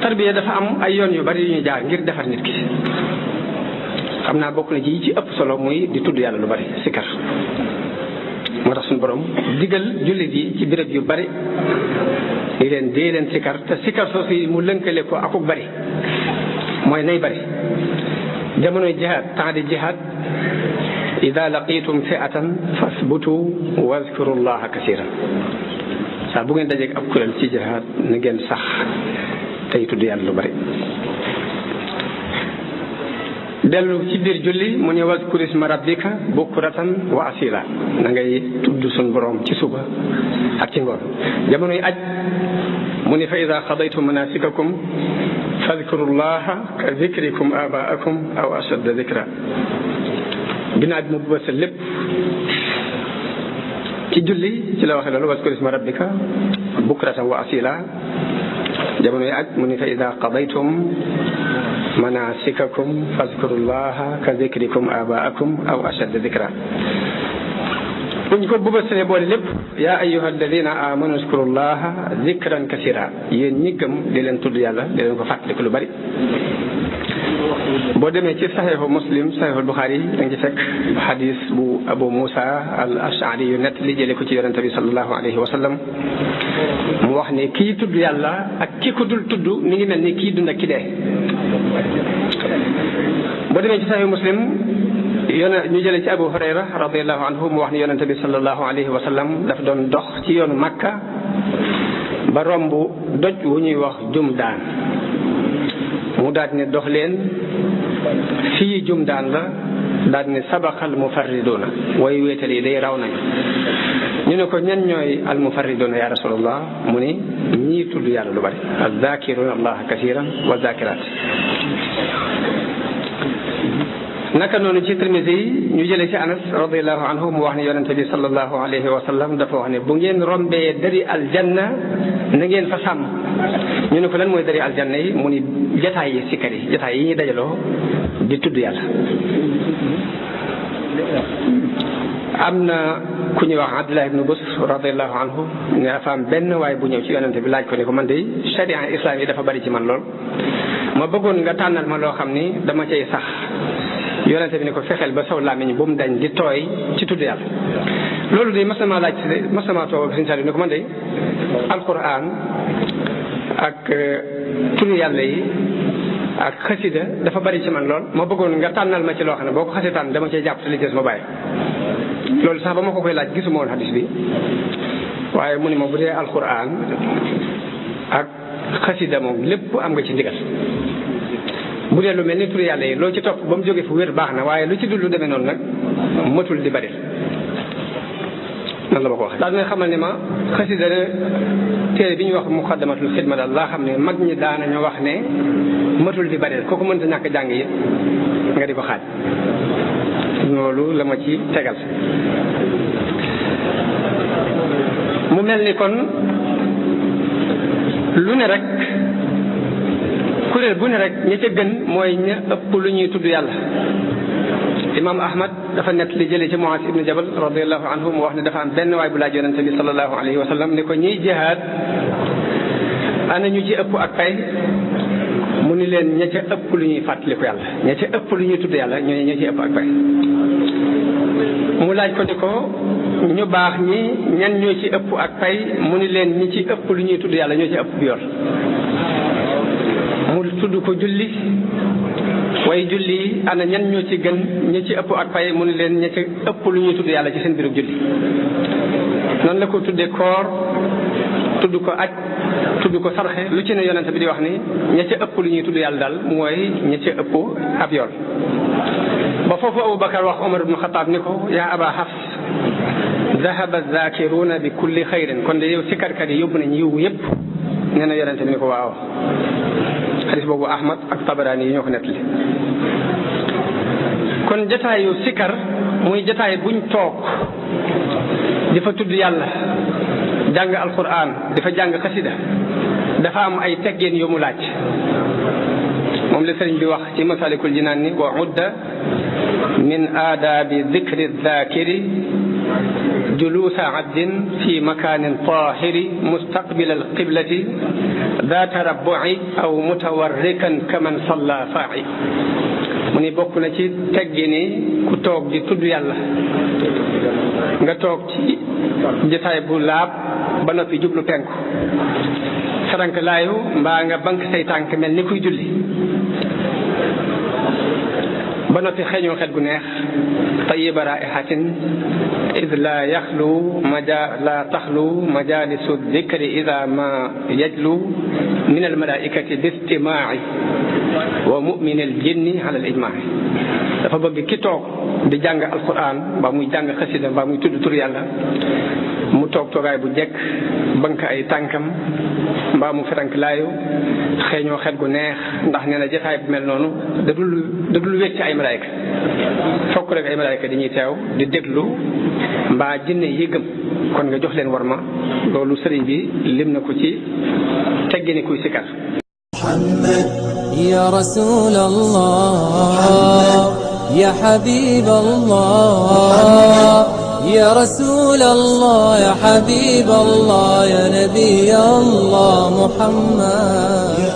tarbiya dafa am ay yoon yu bari yu ñuy jaar ngir defar nit ki. xam naa bokk na ci ëpp solo muy di tudd yàlla lu bari sikar. moo tax suñu borom digal jullit yi ci béréb yu bari dee leen sikar te sikar soosu yi mu lënkale ko akuk bari mooy nay bari. jamonoy jihaad temps di jihaad ida laqitum fi'atan fasbutu wazkuru llaha kasiran saa bu ngeen dajeeg ab kuréel ci jihaad na ngeen sax tey tudd yàlla lu bari. dellu ci biir julli mu ne wazkur isma rabbika bukratan wa asila na ngay tudd suñ borom ci suba ak ci ngoon. jamonoy aj mu ne fa ida xadaytum manasikakum fadkuru llaha ka zikrikum abaakum aw ashadda zikra. ginnaaw bi mu bësa lépp ci julli ci la waxee loolu wazkur isma rabbika bukratan wa asila. jamonoy aj mu ne fa ida qadaytum manasikakum fazkurullaha ka zikrikum abaakum aw ashadda zikra. buñ ko bëbësalee boole lépp yaa ayyuha alladina amanu zkurullaha zikran kasira yéen ñi gëm di leen tudd yàlla di leen ko fàttaliku lu bari. boo demee ci saxiixu muslim saxiixu buxaari da nga ci fekk xadis bu abu musa al ashari yu nett li jële ko ci yonente bi sallallahu alayhi wa sallam mu wax ne kii tudd yàlla ak ki ko dul tudd mi ngi mel ni kii dund ak ki dee. boo demee ci saxiixu muslim ñu jële ci abu hurayra radiallahu anhu mu wax ne yonente bi sallallahu alayhi wa sallam dafa doon dox ci yoonu makka ba romb doj wu ñuy wax jumdaan mu daal ne dox leen fii jumdaan la daal ne sabaqal mufarriduna way wéetal yi day raw nañu. ñu ne ko ñan ñooy al mufarriduna ya rasulullah mu ni ñii tudd yàlla lu bari az-zakiruna allaha kasiran wa zakirat. naka noonu ci Tirmisi yi ñu jëlee ci Anas radiallahu anhu mu wax ne yonente bi sallallahu alayhi wa sallam dafa wax ne bu ngeen rombee dari aljanna na ngeen fa sàmm. ñu ne ko lan mooy dari aljanna yi mu ni jataay yi sikkar yi jataay yi ñuy dajaloo di tudd yàlla. am na ku ñuy wax Abdullah ibn Busr radiallahu anhu ne dafa am benn waaye bu ñëw ci yonente bi laaj ko ne ko man de sharia islam yi dafa bari ci man lool ma bëggoon nga tànnal ma loo xam ni dama cay sax. yonente bi ne ko fexeel ba saw làmmiñ bu mu dañ di tooy ci tudd yàlla. loolu de mas na maa laaj mas na maa toog ak Sëriñ Saliou ne ko man de alquran ak turu yàlla yi ak xasida dafa bari ci man lool ma bëggoon nga tànnal ma ci loo xam ne boo ko xasee tànn dama cay jàpp te li des ma bàyyi. loolu sax ba ma ko koy laaj gisuma woon hadis bi waaye mu ne ma bu dee alquran ak xasida moom lépp am nga ci ndigal. bu dee lu mel ni turu yàlla yi loo ci topp ba mu jógee fu wér baax na waaye lu ci dul lu demee noonu nag matul di bari. nan la ma ko waxee daal nga xamal ne ma xasida ne téere bi ñu wax muqaddamatul xidma daal laa xam ne mag ñi daanañu wax ne matul di bari kooku mënta ñàkk jàng yi nga di ko xaaj. loolu la ma ci tegal. mu mel ni kon lu ne rek kuréel bu ne rek ña ca gën mooy ña ëpp lu ñuy tudd yàlla. imam ahmad dafa nett li jëlee ci Muaz ibn Jabal radiallahu anhu mu wax ne dafa am benn waay bu laaj yonente bi sallallahu alayhi wa sallam ne ko ñiy jihaad ana ñu ci ëpp ak pay mu ni leen ña ca ëpp lu ñuy fàttaliku yàlla ña ca ëpp lu ñuy tudd yàlla ñooñu ña ci ëpp ak pay. mu laaj ko ni ko ñu baax ñi ñan ñoo ci ëpp ak pay mu ni leen ñi ci ëpp lu ñuy tudd yàlla ñoo ci ëpp bi yor. mu tudd ko julli way julli yi ana ñan ñoo ci gën ñi ci ëpp ak pay mu ni leen ña ci ëpp lu ñuy tudd yàlla ci seen biiru julli. noonu la ko tuddee koor tudd ko aj tudd ko sarxe lu ci ne yonente bi di wax ni ña ca ëpp lu ñuy tudd yàlla daal mooy ña ca ëpp ab yool. ba foofu Aboubacar wax Omar ibn Khattab ni ko yaa Aba Hafs dahaba zakiruna bi kulli xayrin kon de yow sikarkat yi yóbbu nañ yiw yépp nee na yonente bi ni ko waaw. xadis boobu Ahmad ak Tabarani yi ñoo ko nettali. kon jataayu sikar muy jataay buñ toog di fa tudd yàlla jàng alquran di fa jàng xasida dafa am ay teggeen yu mu laaj. moom la sëriñ bi wax ci masalikul jinaan ni wa udda min aadaabi dikri zakiri juluusa abdin fi makanin tahiri mustaqbil alqiblati daa tarabbu'i aw mutawarrikan kaman salla fa'i mu ni bokk na ci teggi ni ku toog di tudd yàlla nga toog ci jotaay bu laab ba noppi jublu penku sarank laayu mbaa nga bank say tànk mel ni kuy julli ba noppi xeeñoo xet gu neex tayyiba raihatin id la yaxlu la taxlu majalisu dikri ida ma yajlu min almalaikati bistimaai wa mumini aljinni ala al ijmaai dafa bëgg ki toog di jàng alquran mbaa muy jàng xasida mbaa muy tudd tur yàlla mu toog toogaay bu jekk bank ay tànkam mbaa mu ferank laayu xeeñoo xet gu neex ndax nee na jotaay bu mel noonu da dul wecc ay malaayka fokk rek ay malaayka dañuy teew di déglu mbaa jinne yi gëm kon nga jox leen war ma loolu sëriñ bi lim na ko ci teggini kuy sikar Muhammad ya Rasul Allah ya Habib Allah ya Rasul Allah ya Habib Allah ya Nabi Allah Muhammad